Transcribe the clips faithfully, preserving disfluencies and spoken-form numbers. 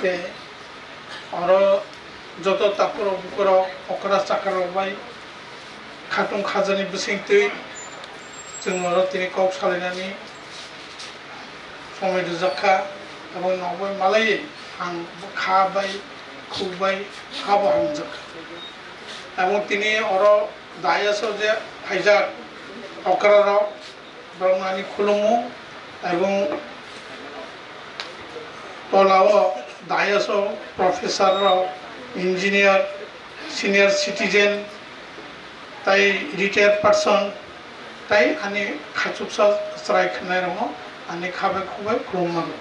Oro joto takhurok bukhurok okra chakrarok bai khatung khajani bisingtwi chwng oro tini kok salainani somoi rwjak kha, abo nokbai malaiwi ang kha bai khuk bai habo hamjak kha. Abo tini oro dais o je phaijak okrarok, borok ani khulumu, ebong tolao dais o professor rok, engineer, senior citizen, tai retired person, tai ani khachuksa chwrai khwnairokno ani khabai khubai khulumma rwo.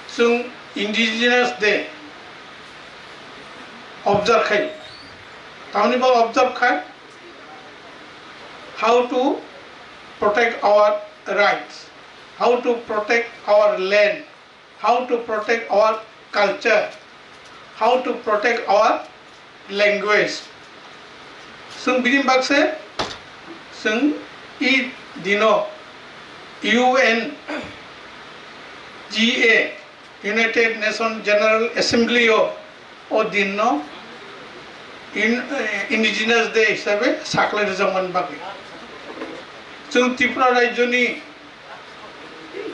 Chwng Indigenous Day observe khai, tamni bo observe khai, how to protect our rights, how to protect our land, how to protect our culture, how to protect our language. Chwng bini bakse chwng i dino U N G A, United Nations General Assembly o o din no in-, eh, Indigenous Day hisabe saklai rwjakmani bagwi. Chwng Tripura rajyoni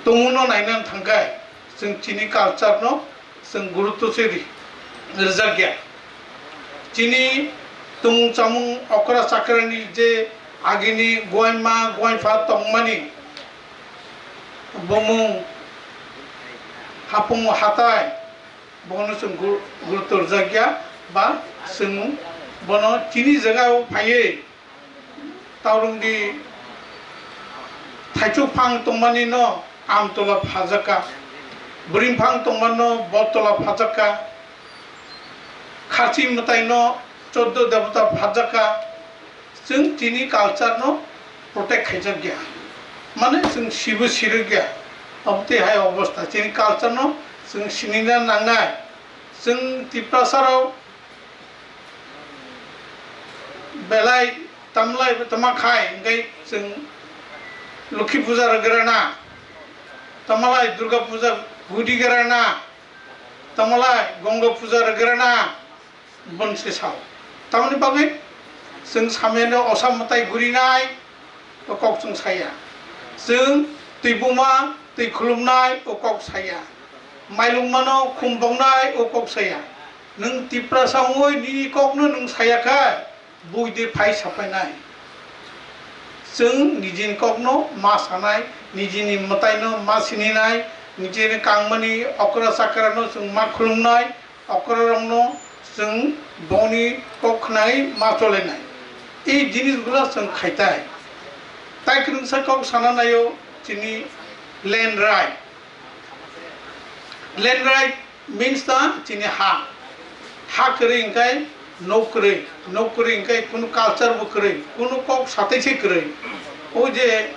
tongmungno nainani thangkhe chwng chini culture no chwng gurutto se ri-, rwjakya. Chini tongmung chamung okra chakrani je agini guaima guaipha tongmani bumung hapung hatai bono chwng gu-, gurutto rwjakya ba chwng bono chini jagao phaiwi taurungdi thaichuk phang tongmani no amtola phajakka, bwrwing phang tongmani no botola phajakka, kharchi mwtai no choddo debota phajakka. Chwng chini culture no protect khaijak ya, mane chwng sibo sirwk ya. Abotwi hai obostha chini culture no chwng sinina nangnai. Chwng Tiprasa rok belai tamlai tama khai hwnkhe chwng Lokhi puja rwgrana, tamalai Durga puja gudigrana, tamalai Gonga puja rwgrana, bonsi sao. Tamoni bagwi chwng samyano osa mwtai gurinai o kok chwng saya. Chwng twi buma twi khulumnai o kok saya. Mailungmano khum bongnai o kok saya. Nwng Tiprasa wngwi nini kokno nwng saya kha, buidi phai sapainai. Chwng nijini kokno ma sanai, nijini mwtaino ma sininai, nijini kangmani okra chakrano chwng ma khulumnai, okrarokno chwng boni kok khwnai ma cholainai. Ei jinisgulo chwng khaitai. Tai kwrwngsa kok sana naio chini land right. Land right means ta chini ha. Ha kwrwi hwnkhe nok kwrwi, nok kwrwi hwnkhe kunu culture bo kwrwi, kunu kok satai se kwrwi. O je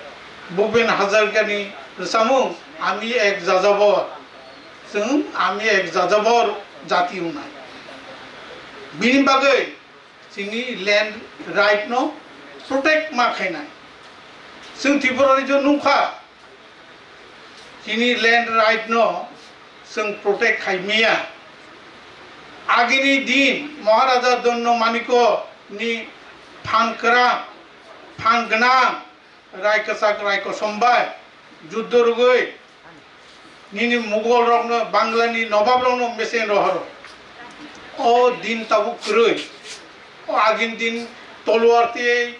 Bhupen Hazarikani rwchapmung, "Ami ek jajabor." Chwng ami ek jajabor jati wngnai. Bini bagwi chini land right no protect ma khainai. Chwng Tripura rajyo nukha, chini land right no chwng protect khai maya. Agini din Maharaja Donno Maniko ni phan kwrak, phan gwnang, rai kwchak rai kosom bai juddo rwgwi nini Mughal rokno, Banglani nobab rokno mesen rohoro. O din tabuk kwrwi. O agin din tolwar tei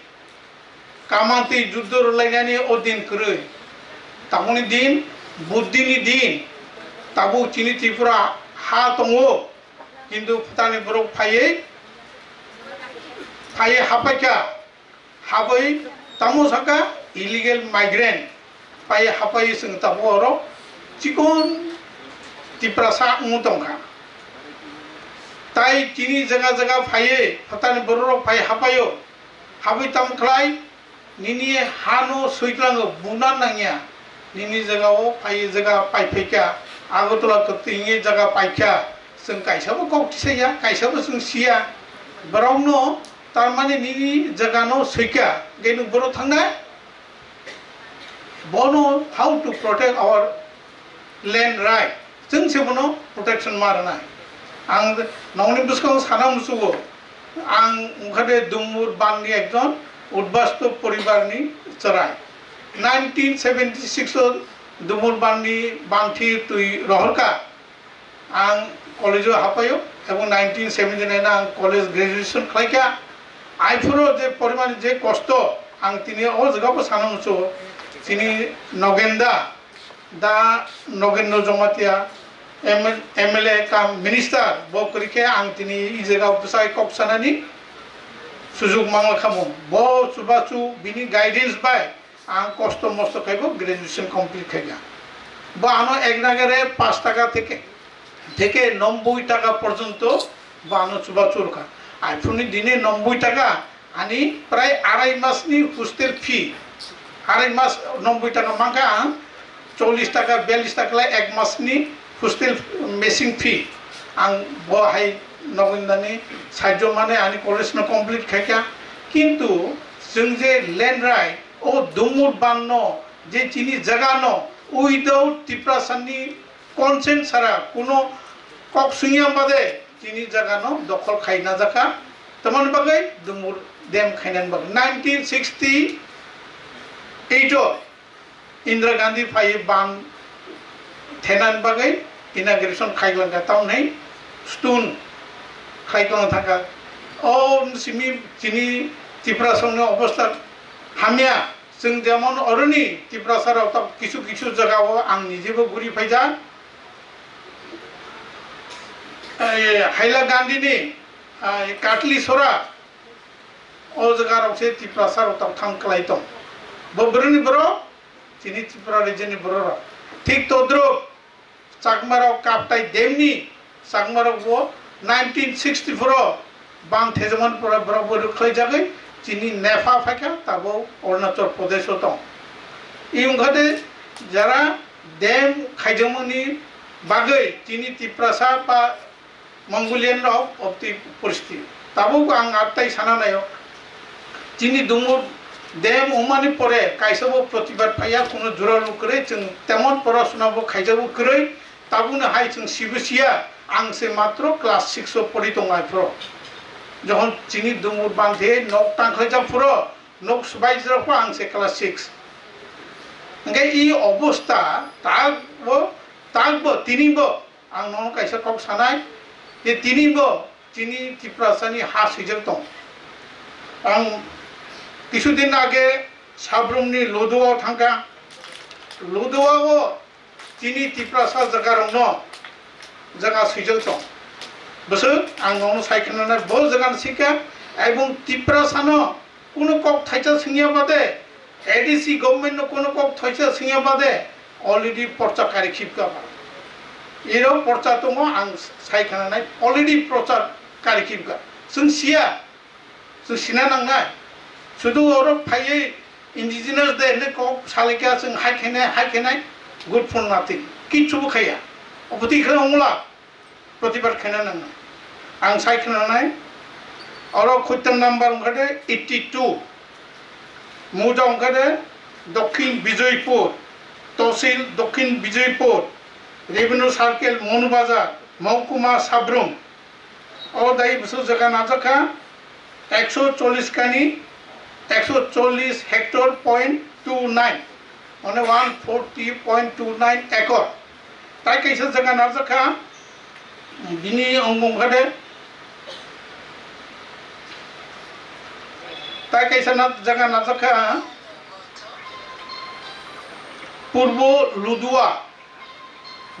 kaman tei juddo rwlainani o din kwrwi. Tamoni din, buddhini din. Tabuk chini Tripura ha tongo, kintu phatani borok phaiwi, phaiwi hapaikha. Habwi tamo saka illegal migrant pai hapai chwng tabuk oro chikon Tiprasa wng tongkha. Tai chini jaga jaga phaiwi phatani bororok phai hapaio. Habwi tamo khlai nini hano switlango buna nangya. Nini jagao phai jaga paiphaikha, Agartala kwtwi hwnwi jaga paikha, chwng kaisabo kok tisaya, kaisabo chwng siya. Borokno, tarmani nini jagano swikha, hwnkhe nwng boro thangnai? Bono how to protect our land right? Chwng se bono protection ma rwnai. Ang nokni bwskango sana muchugo, ang wngkha de Dumur Banni ekjon udbasto poribarni chwrai. Nineteen seventy six o Dumur Banni bangthi twi rohorkha. Ang college o hapaio ebong nineteen seventy nine o ang college graduation khlaikha. Aiphoro je porimani je kosto, ang tini o jaga bo sana muchugo, chini Nogenda, da Nogendra Jamatia, M L A cum minister, bo kwrwi khe ang tini i jaga bwsai kok sanani sujuk mangla khamu. Bo chubachu bini guidance bai ang kosto mosto khai bo graduation complete khaikha. Bo ano ek nagare paanch taka theke, theke nobboi taka porjonto bo ano chubachu rwkha. Aiphuruni dini nobboi taka, ani prai arai masni hostel fee. Arai mas nobboi taka mankha ang, chollish taka, biyallish taka lai ek masni hostel messing fee. Ang bo hai Nogendani sahajyo mane ani college no complete khaikha. Kintu chwng je land right, o Dumur Banno je chini jaga no without Tiprasani consent sara kuno kok swngya bade chini jaga no dokhol khai najaka. Tamoni bagwi Dumur dam khainani bagwi nineteen sixty eight o Indira Gandhi phaiwi ban thenani bagwi inauguration khaiglangkha, tamoni stone khaiglangkha. O simi chini Tiprasani obostha hamya. Chwng jemon oroni Tiprasa rok tok kisu kisu jaga o ang nijebo guri phaijak. Ei, Hailakandini, ei, Katlisora, o jaga rok se Tiprasa rok tok thang kwlai tong. Bo bwrwini borok, chini Tripura rajyoni borok rok. Thik todrop, Chakmarok Kaptai Demni Chakmarok bo nineteen sixty-four o bang thejamani pore borok bo rwkhlaijagwi chini Nepha phaikha, tabuk Arunachal Pradesh o tong. I wngkha de jara dam khaijakmani bagwi chini Tiprasa ba Mongolian rok obtwi poristiti. Tabuk ang atai sana naio. Chini Dumur dam wngmani pore kaisa bo protibad phaiya, kuno jora rw kwrwi, chwng temon porasona bo khaijak bo kwrwi. Tabukno hai chwng sibo siya, ang se matro class six o pori tongo aphuru. Jokhon chini Dumur bangkhe nok tangkhlaijak phuru, nok swbaijak phuru ang se class six. Hwnkhe i obostha tak bo, tak bo, tini bo, ang nono kaisa kok sanai, je tini bo chini Tiprasani ha swijak tong. Ang kisudin age Sabrumni Ludua o thangkha. Ludua o chini Tiprasa jagarokno jaga swijak tong. Bwswk ang nono sai khwnanai, bo jagani sikha, ebong Tiprasano kuno kok thaisa swngya bade, A D C government no kuno kok thaisa swngya bade, already porcha kari khibka ba. Iro porcha tongo, ang sai khwnanai, already porcha kari khibka. Chwng siya, chwng sina nangnai. Sudu oro phaiwi indigenous de hwnwi kok salikha, chwng hai khainai, hai khainai, good for nothing. Kichu bo khaiya. Obotwi khe ongla. Protibad khaina nangnai. Ang sai khwnanai, oro khuitan number wngkha de eighty two, muja wngkha de Dokhin Bijoypur, Tosil Dokhin Bijoypur, Revenue Circle Monubazar, Mohkuma Sabrum. O dai bwswk jaga najakha, ekso chollish kani, ekso chollish hectare point two nine, mane one forty point two nine acre. Tai kaisa jaga najakha, bini ongkha de, tai kaisa na-, jaga najakha, Purbo Ludua,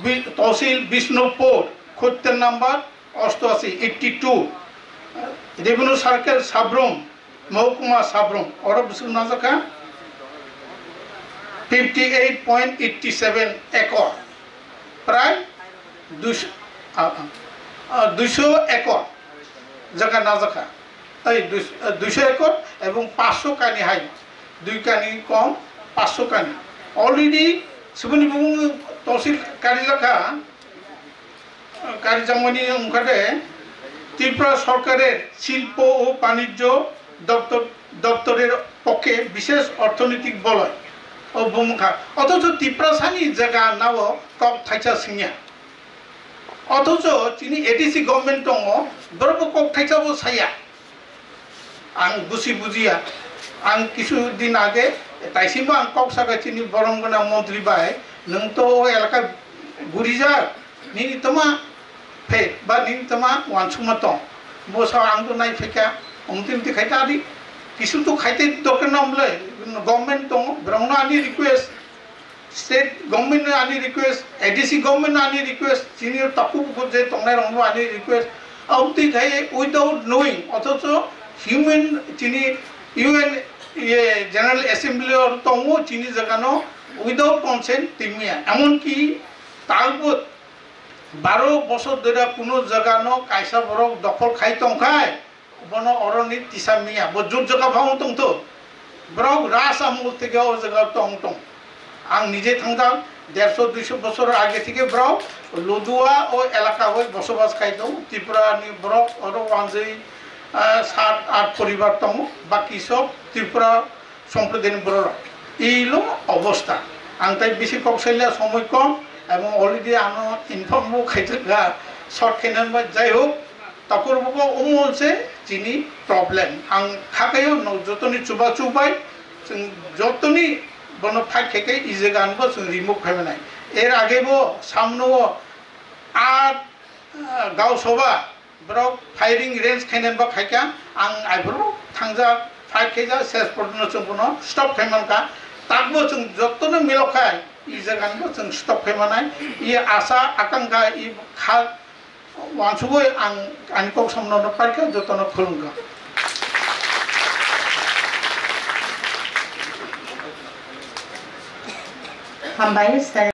Bi-, Tosil Bishnupur, khuitan number ostoasi, eighty two, Revenue Circle Sabrum, Mohkuma Sabrum, oro bwswk najakha fifty eight point eighty seven acre, prai duish-, ah, ah, ah, duiso acre jaga najakha. Ei, duish-, ah, duiso acre ebong paanch so kani hai, dui kani kom paanch so kani. Already suboni bumung tosil karijakha. Karijakmani wngkha de Tripura sorkarer Shilpo o Banijjo doptor, doptorer pokke bishesh orthonitik boloi o bumung kha. Othocho Tiprasani jaga nao kok thaisa swngya. Othocho chini A D C government tongo, borok bo kok thaisa bo saya. Ang busi bujiya. Ang kisu din age taisinbo ang kok saka chini borom gwnang montri bai, nwng to o elaka gurijak, nini toma phe ba nini toma wansukma tong. Bo sa ang to nai phaikha, omti omti khai ta di. Kisu to khaite dorkar na omle, government tongo, borokno ani request, state government no ani request, A D C government no ani request, chini takhuk bukhuk je tongnai rokno ani request. Aboni khai without knowing, othocho human chini U N ye General Assembly or tongo chini jaga no without consent timiya. Emon ki talbot baro bosor dora kuno jaga no kaisa borok dokhol khai tongkhai, bono oroni tisa miya, bo jur jaga phang tongtho. Borok ras amul theke o jaga tong tong. Ang nije thangjak, derso duiso bosor age theke borok Ludua o elaka hoi bosobas khai tong. Tripura ni borok oro wanjwi, ah, sat at poribar tongo, baki sob Tripura somprodayni bororok. Ilo obostha. Ang tai bisi kok saila, somoi kom, ebong already ano inform bo khaijak ga, short khe nang bai, jai hok, takur buko umol se chini problem. Ang khakayo no jotoni chuba chubai, chwng jotoni bono fight khe khe i jaga bo chwng remove khai manai. Er age bo samno o a, ah, Gau Sabha, borok firing range khainani bo khaikha, ang aiboro thangjak, fight khaijak, ses porjonto chwng bono stop khai mankha. Takbo chwng jotono milok khai, i jagani bo chwng stop khai manai, i asa akankha, i kha wansugwi ang ani kok samno no parkha, jotono khulumkha. Hambai, sir.